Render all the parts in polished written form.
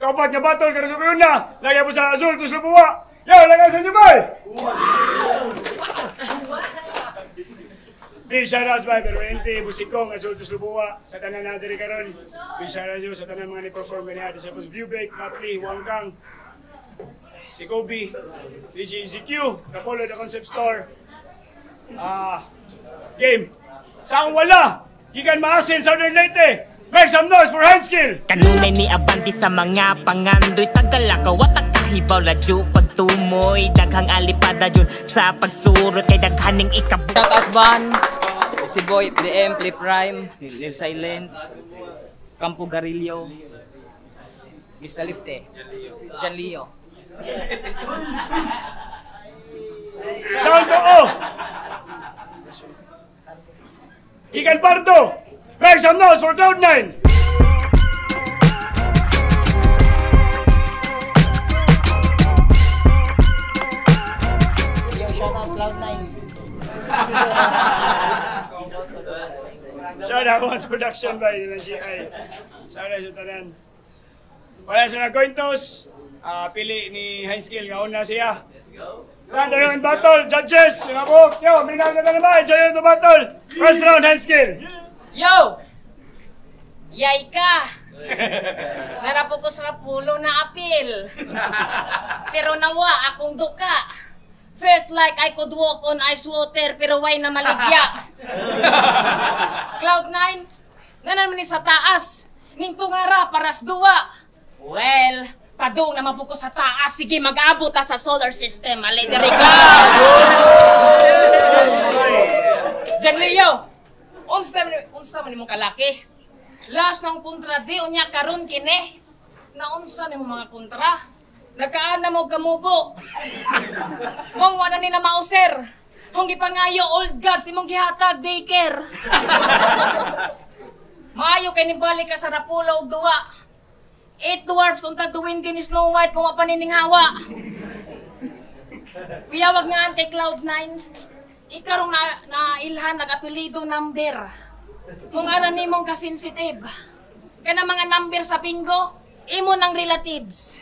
Kaupat nga battle karong gabi na. Lagi po sa Azul to Lubua. Yo, lagi sa inyo boy. Big shoutouts by Permanente, Busikong, Azul to Lubua. Sa tanan na diri karon. Big shoutouts yo sa tanan mga ni-perform kaniya. Disciples Viewbake, Matley, Wangkang, si Kobe, DJ ECQ, Rapolo The Concept Store. Game. Sa akong wala, gikan Maasin, Southern Leyte. Make some noise for hand skills! Kanunay ni Abante sa mga pangandoy. Tagalakaw at kahibaw ladyo pagtumoy. Daghang alipada yun sa pagsurot kay daghaning ikabuk. Shout out Van, si Boy, DM, Flip Prime, Lil Silence, Campo Garillo, Mr. Lipte, Jan Leo. Sound to O! Ikan Pardo! Make some noise for Cloud9! Yo, shout out Cloud9. Shout out Once Production by ng GI. Shout out sa tanan. Wala sa coin toss. Pili ni Heinz Gill. Kauna siya. Let's go. Round yung battle. Judges! Nga po. Yo, minang na tanan ba? Enjoy yung battle. First round, Heinz Gill. Yo! Yay ka! Narapo ko sa pulo na apil. Pero nawa akong duka. Felt like I could walk on ice water pero why na maligya. Cloud9, nanan man ni sa taas. Ning tungara paras duwa. Well, padung naman po ko sa taas. Sige, mag-abot ta sa solar system. Alay diri Cloud! Jan Leo, unsa man imong kalaki? Last ng kontra di unya karon kini. Naunsa nimo mga kontra? Nagkaan na mo kamubo. Mong wala ni na mauser. Mong gipangayo old gods imong gihatag daycare. Maayo kay nibalik ka sa Rapula og duwa. 8 dwarfs untag duwende ni Snow White kung wa pa nining hawa. Piyawag ngaan kay Cloud9. Ikarong na ilhan nag-apelido number. Mong ara nimong kasensitive. Kana mga number sa bingo, imo nang relatives.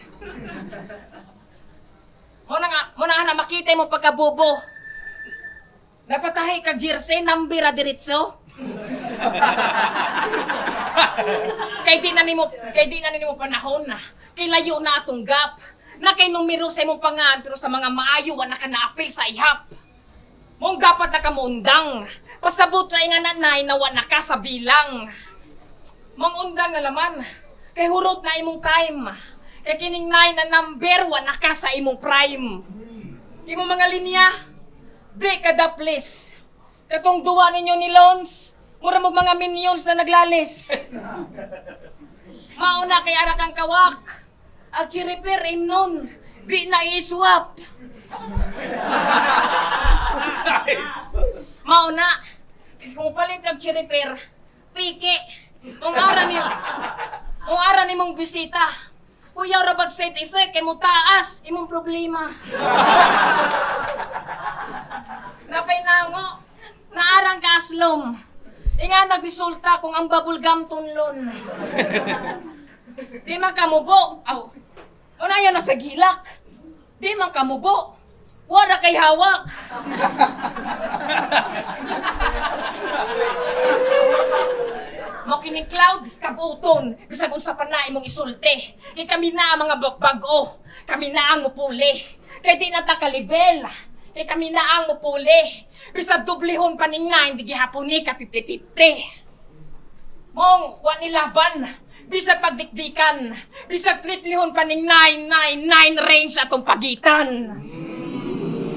Mo na makita mo pagkabobo. Napatahi ka jersey number diretso. Kay di na nimo panahon na. Kay layo na atong gap. Na kay numero sa imong pangan pero sa mga maayo wa na ka naapil sa ihap. Mong dapat na kamuundang. Pasabot ra nga nanay na wa na ka sa bilang. Mong undang na laman. Kay hurot na imong time. Kay kining 9 na number wa na ka sa imong prime. Imong mga linya, di ka daplis. Katong duwa ninyo ni Lons, mura mo mga minions na naglalis. Mauna kay ara kang kawak. At si repair imnon, di na i-swap. Nice. Mauna, kung palit ang repair, piki. Kung ara ni mong bisita, kuya ra bag side effect kay mo taas imong problema. Napay nango, naarang ka aslom. Inga nagresulta kung ang bubble gum tunlon. Di man kamubo. Aw. Una yan na sa gilak. Di man kamubo. Wala kay hawak. Mo kining Cloud, kabuton. Bisag unsa pa na imong isulti. Kay kami na ang mga bag-o. Kami na ang mupuli. Kay di na ta kalibel. Kay kami na ang mupuli. Bisag dublihon pa ning 9, di gihapon ni ka 50-50. Mong wa ni laban. Bisag pagdikdikan. Bisag triplihon pa ning 999 range atong pagitan.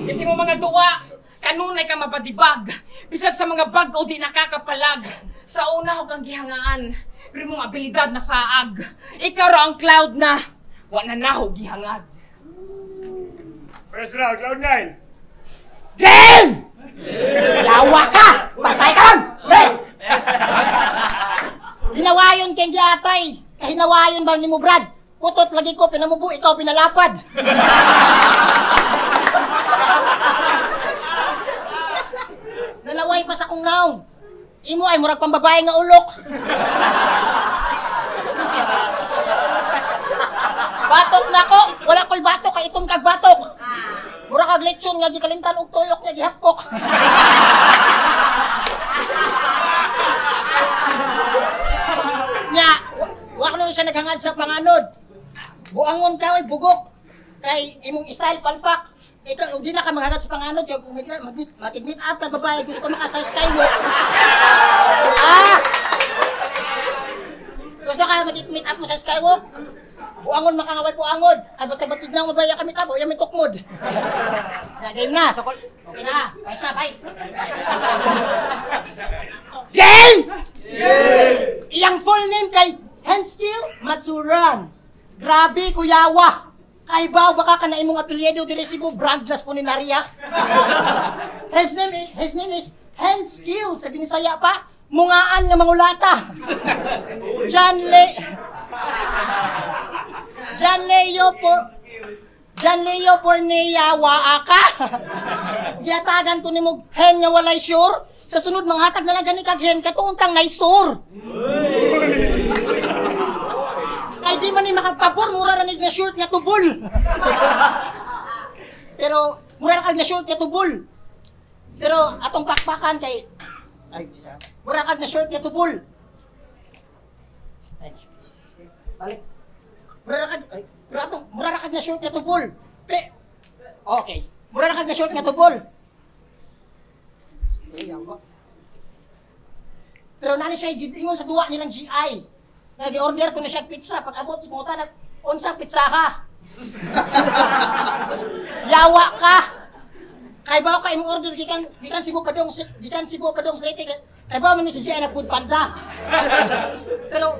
Kasi mo mga duwa, kanunay ka mabadibag. Bisag sa mga bag-o di nakakapalag. Sa una ho kang gihangaan, pero mong abilidad na saag. Ikaw ra ang Cloud na, wa na naho gihangad. First round, Cloud9. Game! Lawa ka! Patay ka lang! Pre! Hinawayon kay giatay. Kahinawayon ba ni mo, Brad? Putot lagi ko, pinamubo, ikaw pinalapad. Nalaway pa sa kong naong. Imo ay murag pambabae nga ulok. Batok nako, wala ko'y batok kay itom kag batok. Mura kag lechon nga gikalimtan og tuyok nga gihapok. Nya, wa ko siya naghangad sa panganod. Buangon ka oy bugok kay imong style palpak. Ikaw di na ka maghangad sa panganod kay kung mag-meet up ka babae gusto maka sa skywalk. Ah! Gusto ka mag-meet up mo sa skywalk? Buangon makangaway buangon. Ay basta batignaw mo ba kami tabo, ya may tukmod. Na game na. So okay na. Fight na, fight. Game! Yeah! Iyang full name kay Henskill Matsuran. Grabe kuyawa. Kay baw baka kana imong apelyido diri Cebu brandless po ni Naria. His name is Henskill sa Binisaya pa, mungaan nga mangulata. John Leo Pornea waa ka. Giyatagan ko nimo hen nga walay sure. Sa sunod manghatag na lang gani kag hen katuuntang naysur. Kay di man ni makapabor, mura ra ni na short nga tubol. Pero mura ra kag na short nga tubol. Pero atong pakpakan kay ay isa. Mura kag na short nga tubol. Ay, balik. Mura ra kag ay, mura ra kag na short nga tubol. Pe okay. Mura ra kag na short nga tubol. Pero nani siya gidingon sa duwa nilang GI. Nag-order ko na siya pizza. Pag abot, imunta na, unsa pizza ka? Yawa ka! Kay ba ka imong order, gikan Cebu padong, sa Leyte. Kay ba mo si GI nag-food panda? Pero,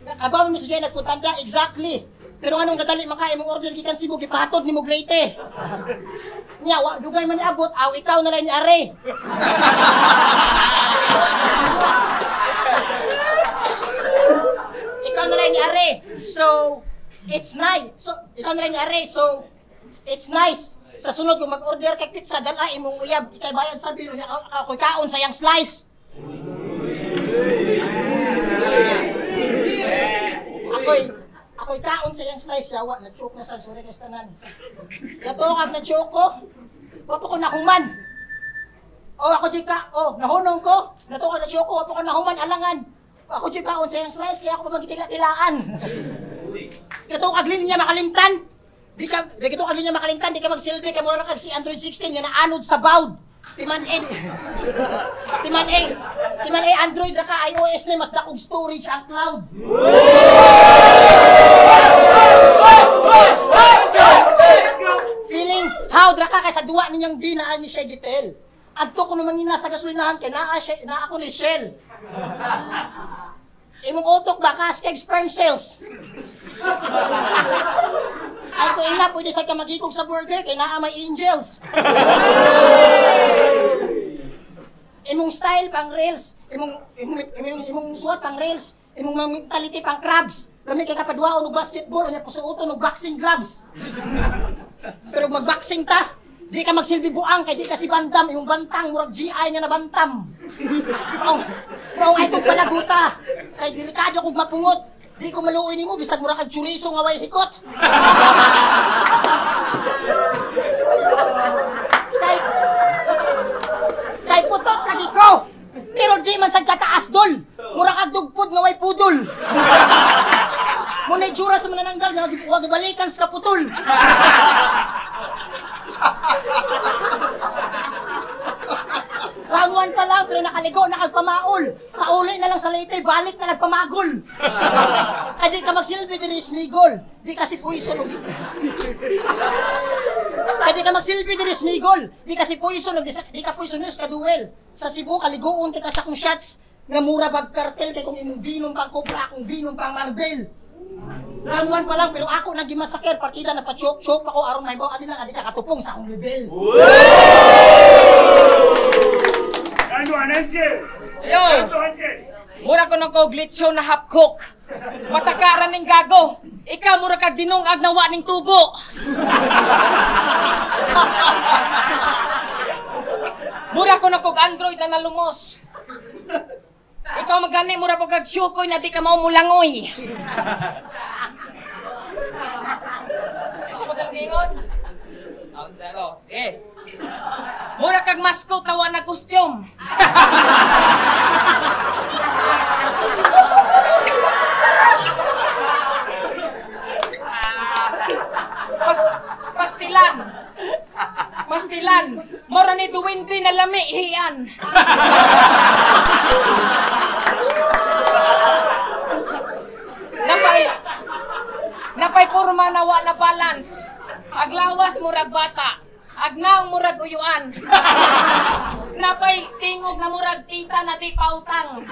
kay ba mo si GI nag-food panda? Exactly. Pero anong kadali man ka imong order gikan Cebu, gipahatod ni mo Leyte. Nya, wa, dugay man abot, aw, ikaw na lang ni Are. Ikaw na lang ni Are. So, it's nice. So, ikaw na lang ni Are. So, it's nice. Sa sunod, kung mag-order kag pizza, dala imong uyab, ikay bayad sa bill, ako'y kaon sa iyang slice. Ako'y kaon sa iyang slice. Yawa, na-choke na sa sorry kay tanan. Yato kag na-choke ko, wapo ko nahuman. O, ako di ka, o, nahunong ko. Nato kag na-choke ko, wapo ko nahuman, alangan. Ako di kaon sa iyang slice, kaya ako pa magitila-tilaan. Ito kag linya makalimtan. Di ka ito kag linya makalimtan, di ka magsilbi kay mura kag si Android 16 nga naanod sa bawd. Timan A Android ra ka, iOS na mas dakog storage ang cloud. Feeling how dra ka kay sa duwa ninyang di naa ni siya gitel. Adto ko naman nina sa gasolinahan kay naa siya naa ako ni Shell. Imong utok ba kas kay sperm cells. Ay ko ina pwede sa ka magikog sa burger kay naa may angels. Imong style pang rails, imong suot pang rails, imong mentality pang crabs. Lami kay kapaduaon og basketball nya pusuoton og boxing gloves. Pero magboxing ta, di ka magsilbi buang kay di ka si Bandam, imong bantang murag GI nga nabantam. Maong ay kog palaguta kay delikado kog mapungot. Di ko maluoy nimo bisag mura kag chorizo nga way hikot. Kay putot lagi ko. Pero di man sad kataas dol. Mura kag dugpod nga way pudol. Muna itsura sa manananggal nga gibalikan sa kaputol. Round 1 pa lang pero nakaligo na kagpamaol. Pauli na lang sa Leyte, balik na nagpamagol. Kaya di ka magsilbi diri Smigol. Di kasi poison. Kaya di ka magsilbi diri Smigol. Di kasi poison, di ka poisonous ka duel. Sa Cebu kaliguon ka sa kong shots nga mura bag kartel kay kung imong binom pang Cobra, akong binom pang Marvel. Round 1 pa lang pero ako nagimasaker partida na pa-choke-choke ako aron mahibaw adi lang adi ka katupong sa akong level. Yo! Mura ko nang kog lechon na half cook. Matakaran ning gago. Ikaw mura kag dinungag na wa ning tubo. Mura ko na kog Android na nalumos. Ikaw magani mura po kag syukoy na di ka maumulangoy. giingon? Eh. Mura kag mascot na wa na costume. Pastilan. Pastilan. Mura ni duwende na lami hian. Napay porma na wa na balance. Aglawas murag bata. Agnaong murag uyuan. Napay tingog na murag tita na di pautang.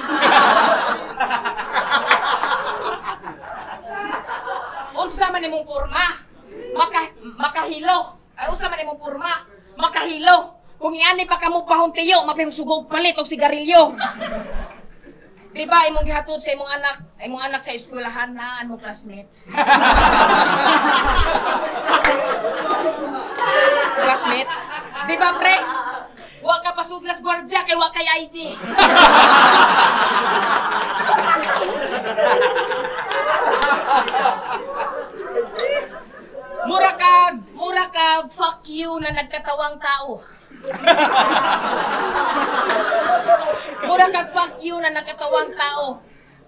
Unsa man imong porma? Makahilo. Ay, unsa man imong porma? Makahilo. Kung iani pa kamo pahon tiyo, mapay sugog palit og sigarilyo. Di ba imong gihatod sa imong anak sa eskwelahan na mo classmate? Classmate? Di ba pre? Wa ka pasudlas gwardiya kay wa kay ID. Mura kag fuck you na nagkatawang tao. Mura kag fuck you na nagkatawang tao.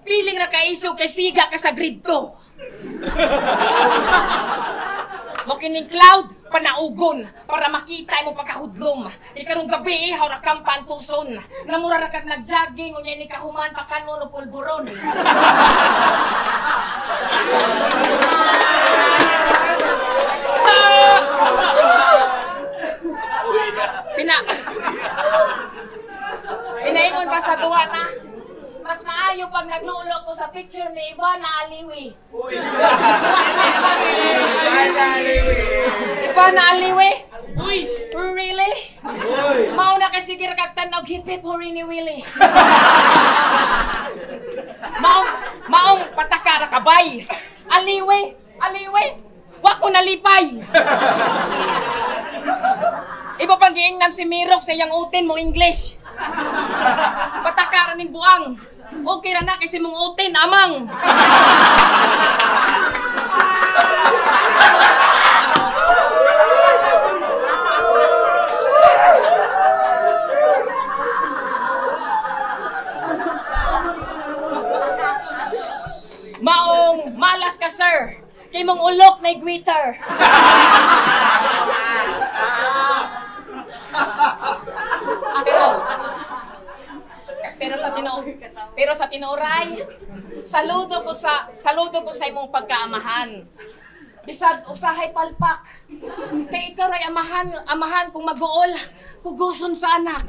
Piling ra kaisog kay siga ka sa grade 2. Mo kining cloud panaugon para makita imong pagkahudlom. Ikarong gabi ihaw ra kang pantuson. Namura ra kag nagjogging unya ni kahuman pakanon og pulburon. Pinaingon pa sa duwa na. Mas maayo pag naglulo ko sa picture ni Ivana Aliwi. Ivana Aliwi? Uy, really? Mauna kay sige kag tanog hip hip hurry ni Willie. Maong pataka ra kabay. Aliwi, Aliwi. Wa ko nalipay. Iba pang giingnan si Mirok sa iyang utin mo English. Pataka ra ning buang. Okay ra na kasi mong utin amang. Maong malas ka sir. Kay mong ulok na igwiter. Pero sa tinuray, saludo ko sa imong pagkaamahan. Bisag usahay palpak. Kay ikaw ray amahan kung maguol, kuguson sa anak.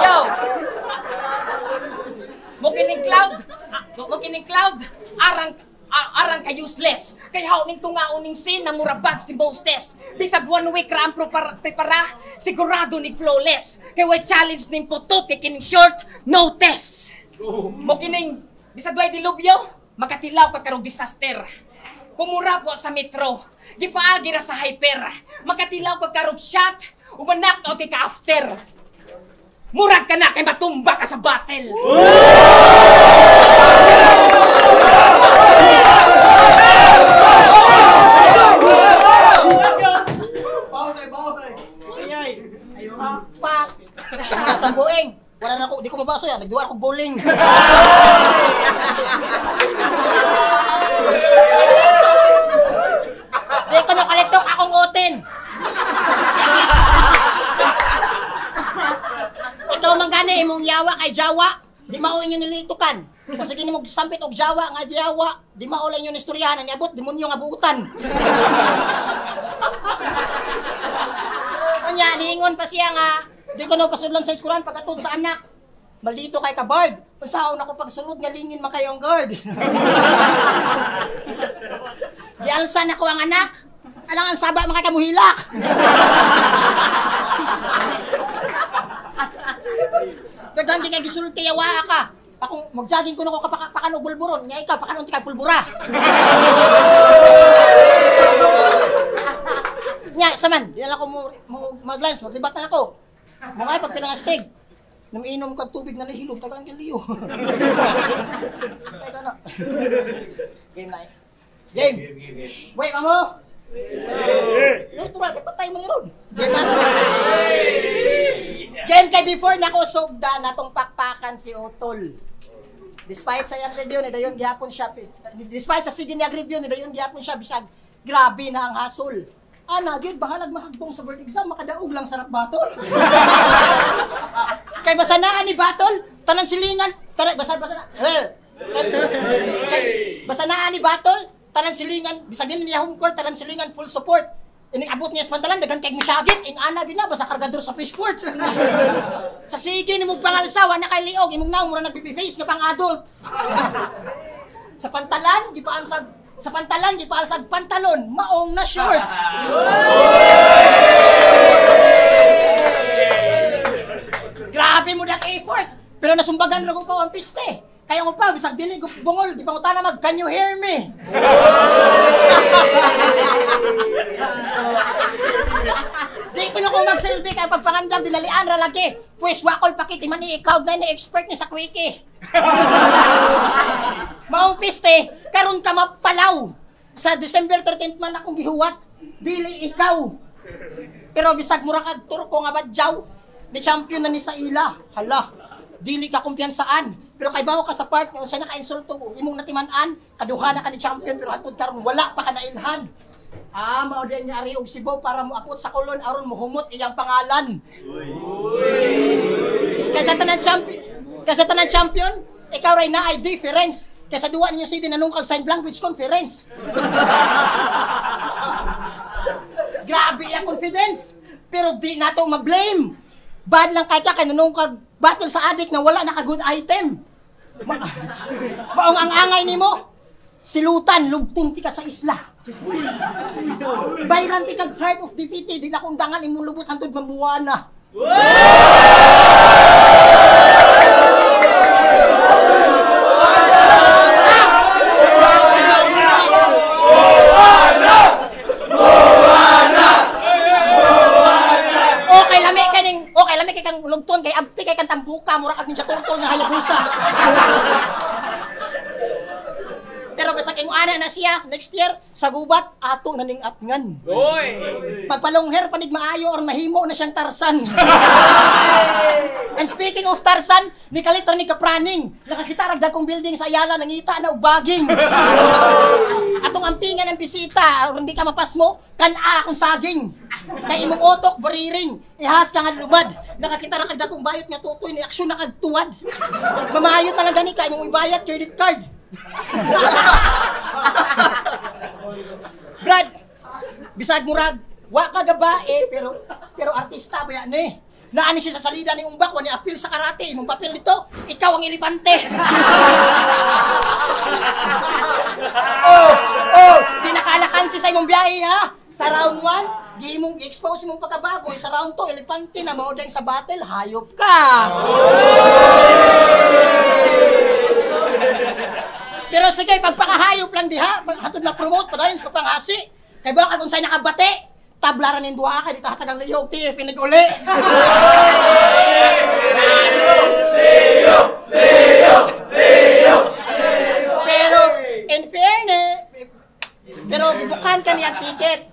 Yo. Mo kining cloud, arang ka useless. Kay haw ning tungaon ning sin na murabag si Moses. Bisag 1 week ra ang prepara, sigurado ning flawless. Kay way challenge ning putot kay kining short notice. Mo kining bisag way dilubyo, makatilaw ka karong disaster. Kumura po sa metro, gipaagi ra sa hyper. Makatilaw ka karong shot, umanak out ka after. Murag ka na kay matumba ka sa battle. Pak! Sa bueng! Wala na ako, di ko mabaso yan. Nagduwa ako bowling. Di ko nakalitok akong otin. Ikaw man gani, imong yawa kay Jawa. Di mao inyo nilitukan. Sa sige nimo sampit og Jawa nga Jawa, di mao lang inyo nistoryahan, niabot demonyo nga buutan. Unya niingon pa siya nga di ko no pasudlan sa eskwelahan pagkatud sa anak. Maldito kay ka guard. Unsaon ako pagsulod nga lingin man kayo ang guard. Gialsan ako ang anak. Alang ang saba man kay kamuhilak. Daghan kay gisulod kay yawa ka. Akong magjogging ko nako kapakan og bulburon, nga ikaw pakan unti kay pulbura. Nya saman, di na lang ako mo maglans, maglibat na ako. Mga pag pinangastig. Namiinom kag tubig na nahilog, tagaan kay Leo. Teka na. Game na eh. Game! Wait, mamo! Natural, kay patay mo ni Ron. Game na. Game kay before na ko sugda na tong pakpakan si Otol. Despite sa iyang review ni dayon gihapon siya, despite sa sige niyang review ni dayon gihapon siya bisag grabe na ang hasol. Ana gyud bahalag mahagbong sa board exam makadaog lang sarap battle. Kay basa naa ni battle, tanan silingan, tanan basa basa na. Kay basa naa ni battle, tanan silingan, bisag din niya home court, tanan silingan full support. Ining abot niya sa pantalan, daghan kay musyagit, ing ana gyud na basa kargador sa fishport. Sa sige nimo pangalsa, wa na kay liog, imong naong mura nag-baby face nga pang adult. Sa pantalan gipaansag sa pantalan gipaalsag pantalon, maong na short. Grabe mo nang effort. Pero nasumbagan ra ko pa ang piste. Kaya ko pa bisag dili bungol, di pangutana mag can you hear me? Di ko na ko magsilbi kay pagpangandam dinalian ra lagi. Pwes wa koy pakiti man ni cloud na ni expert ni sa quickie. Maong piste, karon ka mapalaw. Sa December 13 man akong gihuwat, dili ikaw. Pero bisag mura kag Turko nga badyaw, ni champion na ni sa ila. Hala, dili ka kumpiyansaan. Pero kay bawo ka sa part nga unsay naka-insulto og imong natiman-an, kaduha na ka ni champion pero hantod karon wala pa ka nailhan. Ah, mao din niya ari og Cebu para moapot sa kolon aron mohumot iyang pangalan. Kaysa tanan champion, ikaw ray naay difference. Kaysa duwa ninyo city nanungkag sign language conference. Grabe ang confidence. Pero di nato ma-blame. Bad lang kay ka kay nanungkag battle sa adik na wala naka good item. Maong ang angay nimo, silutan lugtong ti ka sa isla. Bayran ti kag heart of defeat, di na kundangan imong lubot hantod mamuana. Okay lami kaning, okay lami kay kang lugton kay abti kay kang tambuka mura kag ninja turtle nga Hayabusa. Pero basta kay ana na siya next year sa gubat ato na ning atngan. Oy! Pagpalongher panig maayo or mahimo na siyang Tarzan. And speaking of Tarzan, ni kalit ra ni kapraning. Nakakita rag dagkong building sa Ayala nangita na og baging. Atong ampingan ang bisita, aron di ka mapasmo, kan-a akong saging. Kay imong otok bariring, ihas ka nga lumad. Nakakita ra kag dagkong bayot nga tutoy ni aksyon na kag tuwad. Mamayo na lang gani ka imong ibayad credit card. Brad, bisag murag, wa ka gabae pero artista ba yan eh. Naani siya sa salida ni umbak, wa ni apil sa karate, imong papel dito, ikaw ang elepante. Oh, di nakalakan si sa imong biyahe ha. Sa round 1, di imong i-expose imong pagkababoy. Sa round 2, elepante na mao sa battle, hayop ka. Pero sige, pagpakahayop lang diha, hatod na promote padayon sa pagpanghasi. Kay baka kung sa'yo nakabate, tablaran ning duha ka, di ta hatagang Leo, TF pinag-uli. Leo! Leo! Leo! Pero, in fairness, pero bubukan ka niya ticket.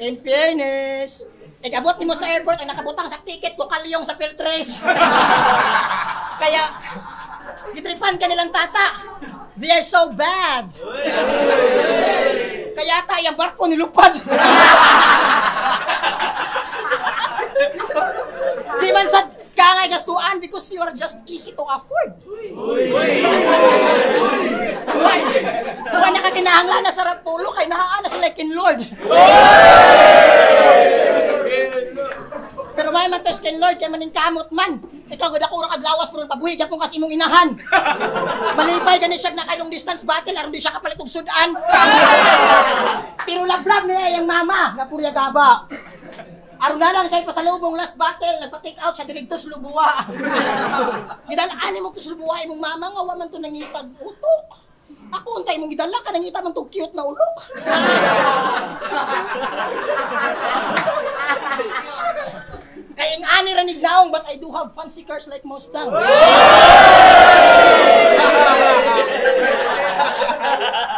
In fairness, ikabot nimo sa airport, ang nakabutang sa ticket ko kaliyong sa Pier 3. Kaya, gitripan ka nilang tata. They are so bad. Kaya tayo ang barko nilupad. Di man sa kangay gastuan because you are just easy to afford. Wa nakakinahanglan na sa Rapulo kay nahaan na sila kin Lord. Pero may man to kin Lord kay maning kamot man. Ikaw gud ako ra kag lawas pero pabuhi gyapon kasi imong inahan. Malipay gani siya na kay long distance battle aron di siya kapalit og sudan. Pero lablab niya iyang mama nga purya gaba. Aron na lang siya ipasalubong last battle, nagpa-take out siya dinigto sa Lubua. Gidal-an nimo to sa Lubua imong mama nga wa man to nangitag utok. Ako untay imong gidala ka nangita man to cute na ulok. Kay ing ani ra nig naong, but I do have fancy cars like Mustang.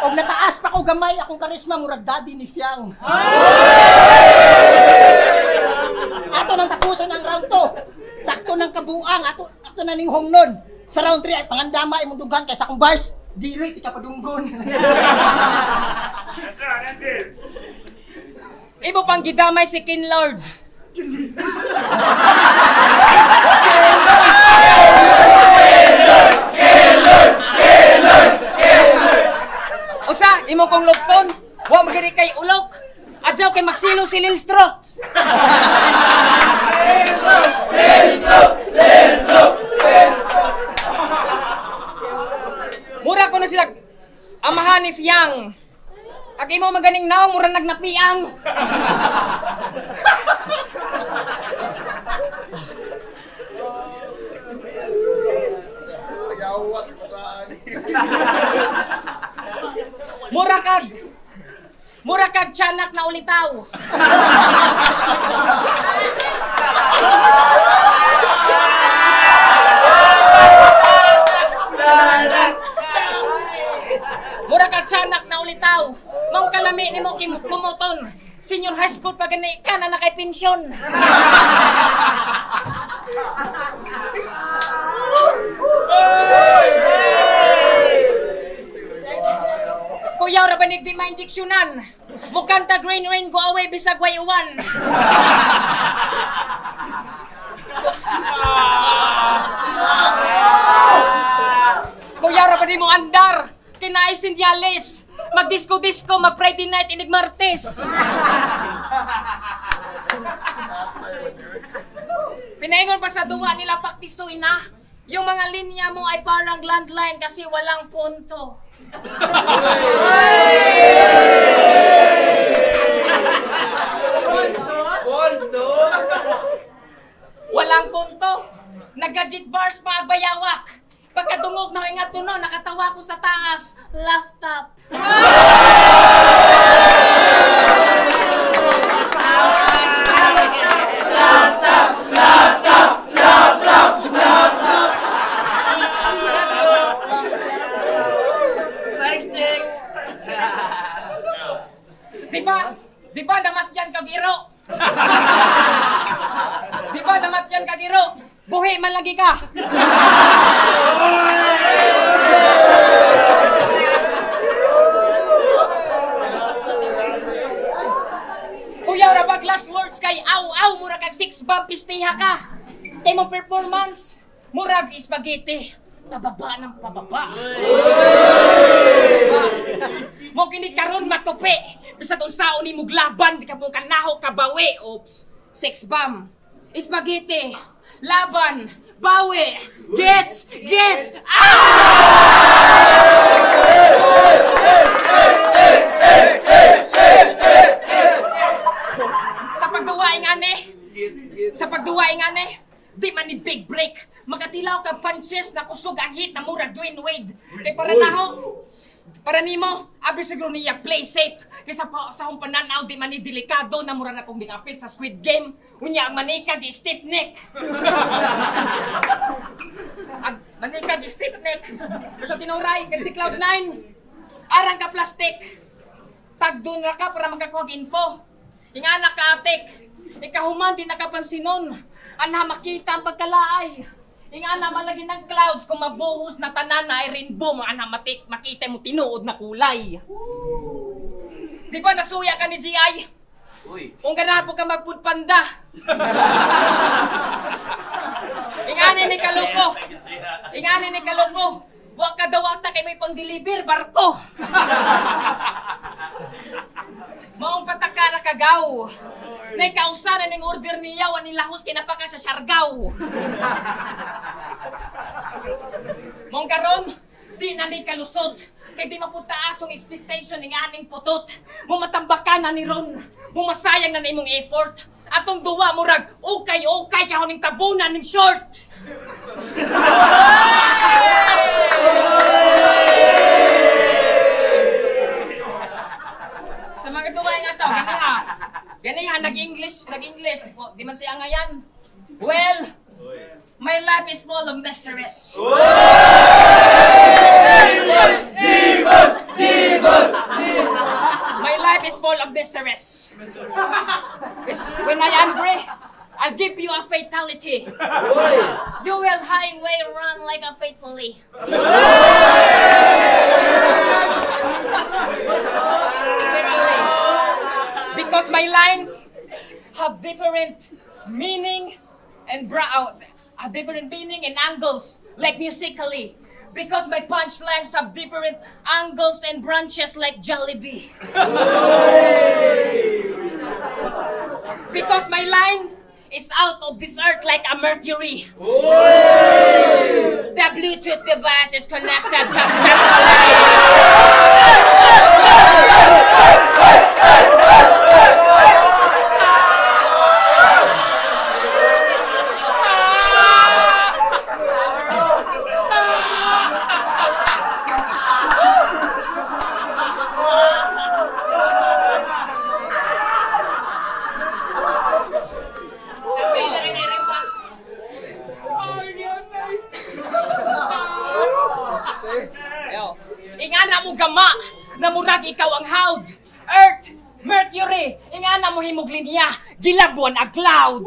Og nataas pa ko gamay akong karisma murag daddy ni Fiang. Ato nang tapuson ang round 2. Sakto ng kabuang ato ato na ning hongnon. Sa round 3 ay pangandama imong dughan kay sa akong bars dili ti ka padunggon. That's it. Imo pang gidamay si Kin Lord. Unsa imo kong lupton? Wa magiri kay ulok. Adyaw kay magsilo si Lil Stroke. Mura ko na sila amahan ni Fiang. Ag imo maganing naong mura nagnapiang. Mura kag tiyanak na ulitaw. Mura kag tiyanak na ulitaw. Maong kalami nimo kumuton. Senior high school pa gani ka na nakay pensyon. Kuyaw ra banig di ma-injeksyonan. Mukanta green rain go away bisag way uwan. Kuyaw ra ba di mo andar? Kinaay sindiales. Mag-disco-disco, mag-Friday night, inig Martes. Pinaingon pa sa duwa nila paktisoy na. Yung mga linya mo ay parang landline kasi walang punto. Walang punto. Nag-gadget bars pa agbayawak. Pagkadungog na ingat tuno, nakatawa ko sa taas. Laugh top. Laugh top, laugh top, laugh top, laugh top. Mic check. Diba? Diba namatyan kag iro? Diba namatyan kag iro? Buhi man lagi ka. Kuya ra bag last words kay aw aw mura kag six bomb pistiha ka. Kay mo performance murag spaghetti. Pababa ng pababa. Mo kini karon matupi. Bisag unsaon nimo laban di ka mo kanaho kabawi. Oops. Six bomb. Spaghetti. Laban, bawi, gets, gets, ah! Sa pagduwa ingane, di man ni big break. Makatilaw kag punches na kusog ang hit na mura Dwayne Wade. Kay para naho, para nimo, abi siguro niya play safe. Kaysa pa sa akong pananaw, di man ni delikado na mura na kong dingapil sa Squid Game. Unya ang manika di stiff neck. Ang manika di stiff neck. Pero sa tinuray, kasi Cloud9, arang ka plastic. Tagdun ra ka para makakuha info. Ingana ka atik. Ikahuman di nakapansinon. Anha makita ang pagkalaay. Ingana malagi ng clouds kung mabuhos na tanan na ay rainbow mo anha matik makita mo tinuod na kulay. Di ba nasuya ka ni GI? Uy. Kung ganahan po ka magpudpanda. Ingani ni Kaloko. Ingani ni Kaloko. Wa ka dawata kay may pang-deliver barko. Maong patakara kagaw. Naikausa na ning order niya, wa nilahos kinapaka sa Siargao. Maong karon, di na ni kalusot. Kay di maputaas ang expectation ning aning putot. Mumatambakan na ni Ron. Mumasayang na na imong effort. Atong duwa murag ukay ukay kahon ning tabunan ning short. Sa mga duwa nga to, ganiha. Ganiha nag-English, nag-English. Di man siya ngayan. Well, my life is full of mysteries. Jibos! Jibos! My life is full of mysteries. When I angry, I'll give you a fatality. You will highway run like a faithfully. Faithfully. Because my lines have different meaning and have different meaning and angles, like musically. Because my punchlines have different angles and branches like Jollibee. Because my line is out of this earth like a mercury. The Bluetooth device is connected successfully. Ingana mo gama, namurag ikaw ang hawd. Earth, Mercury, ingana mo himog linya, gilabon ang cloud.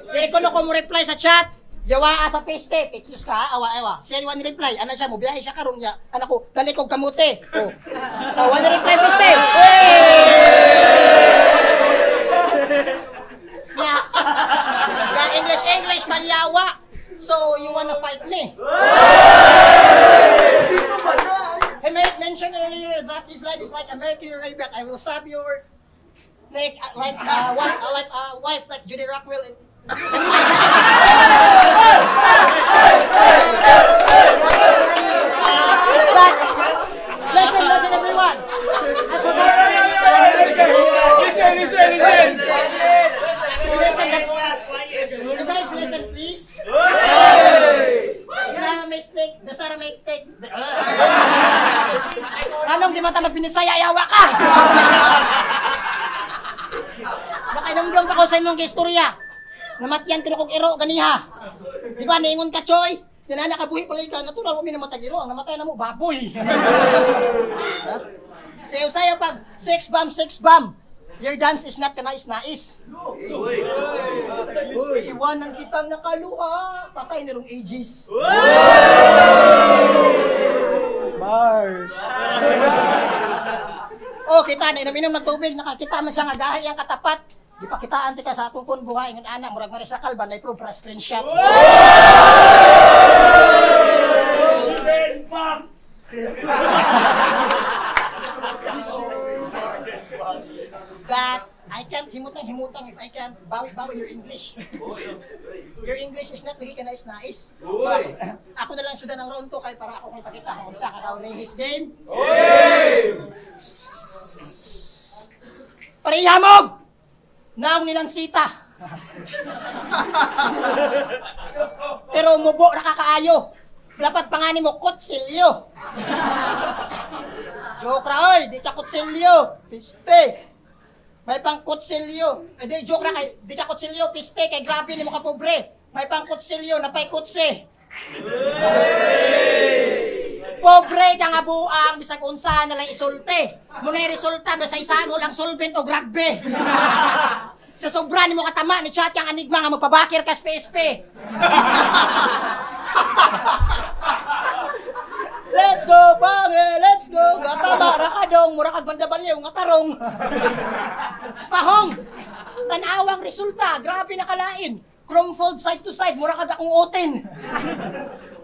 Di ko no ko mo reply sa chat. Yawa sa peste, pekis ka, awa awa. Siya ni reply, ana siya mo biyahe siya karon niya. Ana ko, dali kog kamote. Oh. Awa ni reply peste. Ya. Ga English English man yawa. So you wanna fight me? He made mention earlier that his life is like a mercury, but I will stab your neck like a wife like Judy Rockwell. And but listen, listen, everyone. Listen, listen, listen. You guys listen, please. It's not a mistake. That's not a mistake. Anong di man ta magbinisaya, yawa ka! Nakainumdum pa ko sa imong istorya. Namatyan kini kog iro ganiha. Di ba niingon ka, Choy? Dinana ka buhi palay ka, natural umi namatay iro. Ang namatay na mo, baboy. Sayo-sayo pag six bomb, six bomb. Your dance is not kanais-nais. Iwanan kitang nakaluha. Patay na rong ages. Mars. Oh, kita na inom-inom ng tubig. Nakakita man siya nga gahi ang katapat. Di pa kitaan tika sa atong kun buhay ng anak. Murag marisakal ba? Na-prove para screenshot. But I can't himutang-himutang if I can't bawi-bawi your English. Your English is not really kanais-nais. So, ako na lang sudan ang round 2 kay para ako kung pakita kung unsa ka raw his game. Parihamog! Naong nilang sita. Pero mubo nakakaayo. Dapat pangani mo kutsilyo. Joke ra oy, di ka kutsilyo. Piste. May pangkutsilyo. Eh di joke ra kay di ka kutsilyo, piste kay grabe nimo ka pobre. May pangkutsilyo, napay kutsi. Pobre ka nga buang bisag unsa na lang isulti. Munay resulta basta isagol ang solvent og rugby. Sa sobra nimo katama ni chat kang enigma nga magpabakir ka sa PSP. Let's go, pange, let's go. Gatama ra ka dong, mura kag banda baliw nga tarong. Pahong. Tan-awang resulta, grabe na kalain. Chrome fold side to side, mura kag akong oten.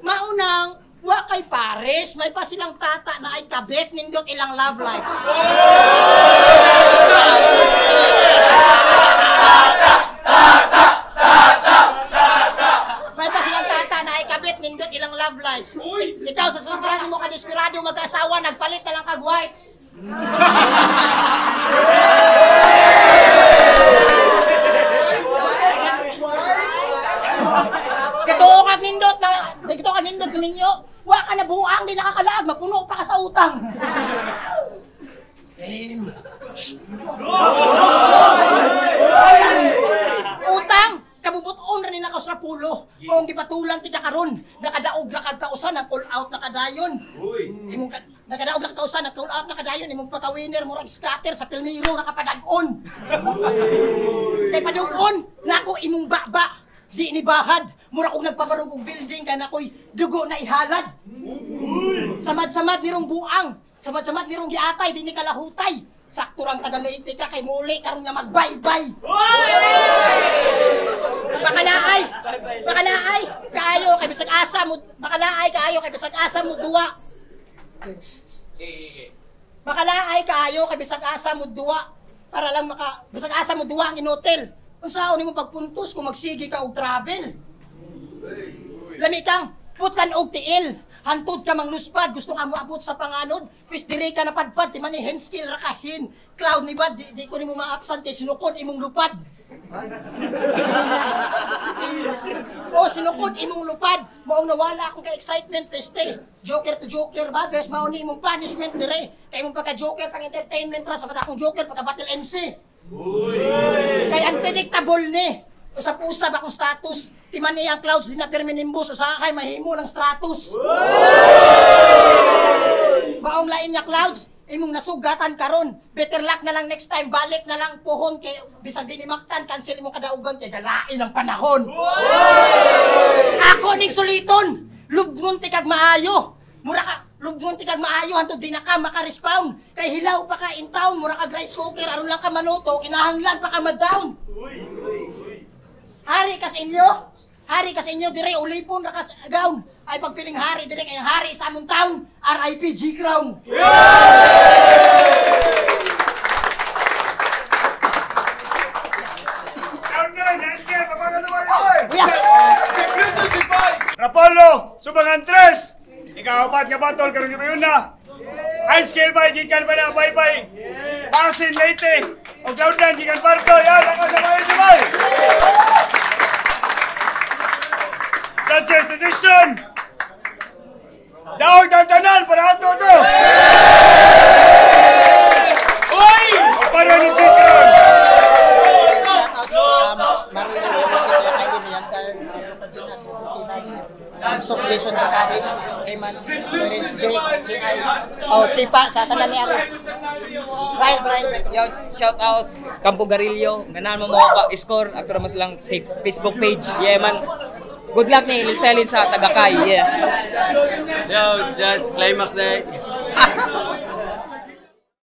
Maunang wa kay pares, may pa silang tata na ay kabit nindot ilang love lives. May pa silang tata na ay kabit nindot ilang love lives. Ikaw sa sobrang mo ka desperado mag-asawa, nagpalit na lang kag wipes. Katuo kag nindot na, katuo kag nindot minyo, wa ka na buang di nakakalaag, mapuno pa ka sa utang. Dream. Utang! Kabubuton ra ni nakaw sa pulo. Maong gipatulan ti karon. Nakadaog ra kag kausan ang call out na kadayon. Imong nakadaog ra kag kausan ang call out na kadayon, imong pagka-winner murag scatter sa pilmiro nakapadag-on. Kay padugon nako imong baba. Di ni bahad, mura kog nagpabarog og building kay nakoy dugo na ihalad. Samad-samad nirong buang, samad-samad nirong giatay, di ni kalahutay. Sakto rang taga Leyte ka kay muli karon nga magbaybay. Makalaay, makalaay, kaayo kay bisag asa mo, makalaay kaayo kay bisag asa mo duwa. Makalaay kaayo kay bisag asa mo duwa para lang maka bisag asa mo duwa ang inotel. Unsaon nimo pagpuntos kung magsige ka og travel? Lami kang putlan og tiil. Hantod ka mang luspad, gusto ka moabot sa panganod, pwis dire ka napadpad, ti man ni Henskill rakahin. Cloud ni ba, di ko nimo maapsan kay sinukod imong lupad. O sinukod imong lupad, maong nawala akong ka excitement peste. Joker to joker ba, verse mao ni imong punishment dire. Kay imong pagka joker pang entertainment ra sa akong joker pagka battle MC. Kay unpredictable ni. Usap-usap akong status. Timani ang clouds, di na pirmi nimbus. Usahay, mahimo ng stratus. Maong lain nga clouds, imong nasugatan karon. Better luck na lang next time. Balik na lang pohon kay bisag di ni maktan, cancel imong kadaugan kay galain ang panahon. Ako ning suliton. Lubngon ti kag maayo. Mura ka lubngon ti kag maayo hantod di na ka maka-respound. Kay hilaw pa ka in town, mura ka rice cooker aron lang ka maluto, kinahanglan pa ka ma-down. Hari ka sa inyo. Hari ka sa inyo dire ulipon ra ka sa gown. Ay pagpiling hari dire kay hari sa among town. RIP G Crown. Round 9, Henskill, papagaluan boy! Uya. Rapolo, subangan tres! Ikaw-apat nga battle, karon gabi na. High skill bay, gikan pa na, bye-bye. Basin, Leyte. O Cloud9, gikan Parto. Yan, ako sa bayan, sabay. Judges decision. Daog tantanan para ato to. Uy! Para ni Citron. Shout out sa Maria Kylie Yandar, Lupa Dinas, Rutina, Sok Jason Bucaris, Eman, Terence J, J.I. Oh, Sipa, sa tanan ni Aro. Ryle, Ryle. Yo, shout out Campo Garillo. Ganahan mo mo score ato ra mas lang Facebook page. Yeah man. Good luck ni Liselin sa Tagakay. Yeah. Yo, just climax day.